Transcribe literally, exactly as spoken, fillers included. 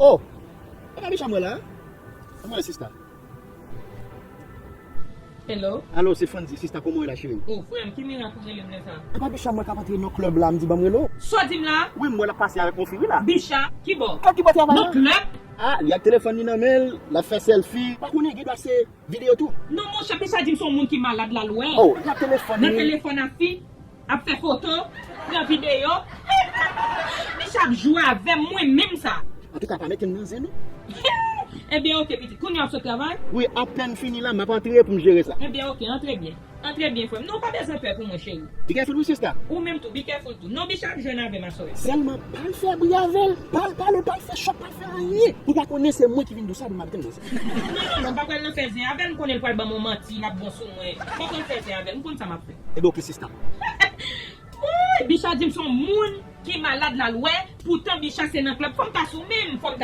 Oh! E pa Bicha m wè la? Kòman w ye, sista? Hello. Alo, se Frandy, sista, kòman w ye la, cheri m? Oh, frè m, ki mirak ou rele m lè sa? E pa Bicha m wè k ap antre nan klèb la, m di ban m rele w. Sa w di m la? Wi, m wè l ap pase avèk yon fi, wi, la. Bicha, ki bò? Kòb ki bò travay la? Nan klèb? Ah, li ak telefòn li nan men l, l ap fè sèlfi. Pa konnen, gen dwa se videyo tou. Non, monchè, Bicha di m se yon moun ki malad la l wè. Oh, li ak telefòn Nan li. Telefòn ak fi, ap fè foto, pran videyo. Bicha ap jwe avè m, mwen menm sa. Antouka, pa mete m nan zen, non. Ebyen, oke, pitit. Kounye a w ap sot travay? Wi, apèn fini la, m ap antre pou m jere sa. Ebyen, oke, antre byen. Antre byen, frè m. Non, pa bezwen pè pou mwen, cheri. Be careful, wi, sista. Ou menm tou, be careful tou. Non, Bicha ap jwenn avè m aswè. Sèlman, pa l fè bri avè l. Pa l pale, pa l fè chòk, pa l fè anyen. Li pa konnen se mwen ki vin di w sa pou m ap tande sa. Non, non, non, m pa pral nan fè zen avè l. M konnen l pral ban m yon manti, l ap bon sou mwen. M pa pral fè zen avè l. M konn sa m ap fè. Ebyen, oke, sista. Woy, Bicha di m se yon moun ki malad la l wè. Poutan, Bicha se nan klèb. Fò m ta sou menm. Fò m ta